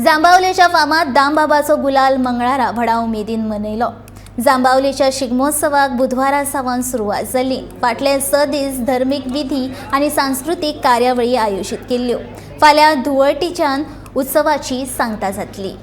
जांबावलेच्या फामाद दामबाबाचो गुलाल मंगळारा व्हडा उमेदीन मनयलो. जांबावलेच्या शिगमोत्सवाक बुधवारा सावन सुरवात जाली. फाटले 6 दीस धर्मीक विधी आनी सांस्कृतीक कार्यावळी आयोजीत केल्ल्यो. फाल्यां धुवळटीच्यान उत्सवाची सांगता जातली.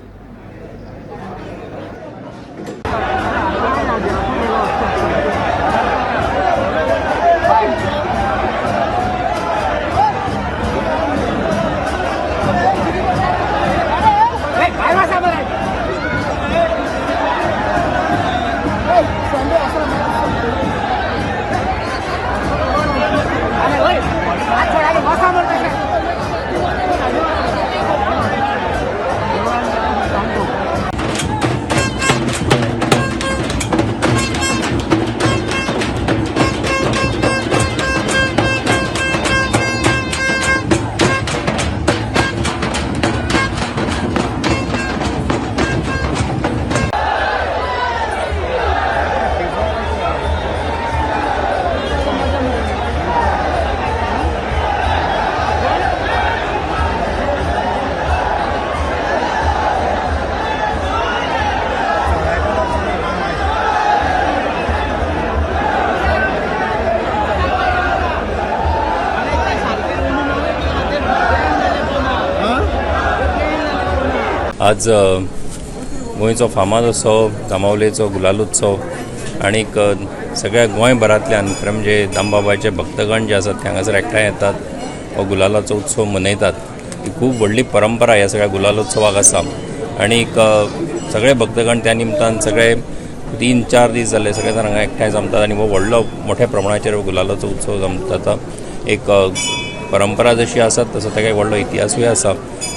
आज गोंयचो फामाद उत्सव जांबावलेचो गुलाल उत्सव आनीक सगळ्या गोंयभरांतल्यान खरें म्हणजे दामबाबाचे भक्तगण जे आसात ते हांगासर एकठांय येतात, हो गुलालाचो उत्सव मनयतात. ही खूब व्हडली परंपरा ह्या सगळ्या गुलालोत्सवाक आसा आनीक सगळे भक्तगण त्या निमतान सगळे 3-4 दीस जाले सगळे जाण हांगा एकठांय जमतात आनी हो व्हडलो मोठ्या प्रमाणाचेर गुलालाचो उत्सव जाता. एक परंपरा जशी आसा तसो ताका एक व्हडलो इतिहासूय आसा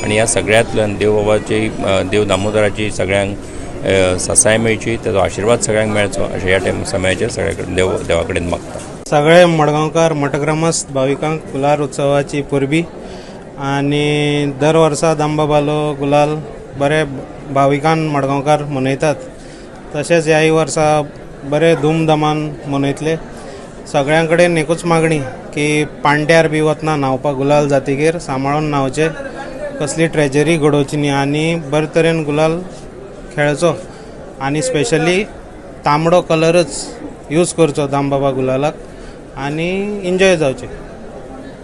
आनी ह्या सगळ्यांतल्यान देवबाबाची देव दामोदराची सगळ्यांक सासाय मेळची, ताचो आशिर्वाद सगळ्यांक मेळचो अशें ह्या टायम समयाचेर सगळ्या कडेन देवा कडेन मागता. सगळे मडगांवकार मठग्रामस्थ भाविकांक गुलाल उत्सवाची परबी आनी दर वर्सा दामबाबालो गुलाल बरे भाविकान मडगांवकार मनयतात. तशेंच ह्याय वर्सा बरे धुमधामान मनयतले. सगळ्यां कडेन एकूच मागणी की पांड्यार बी वतना न्हांवपाक गुलाल जातकीर सांबाळून न्हांवचें, कसली ट्रेजरी घडोवची न्ही आनी बरे तरेन गुलाल खेळचो आनी स्पेशली तांबडो कलरच यूज करचो दामबाबा गुलालाक आनी एन्जॉय जावचें.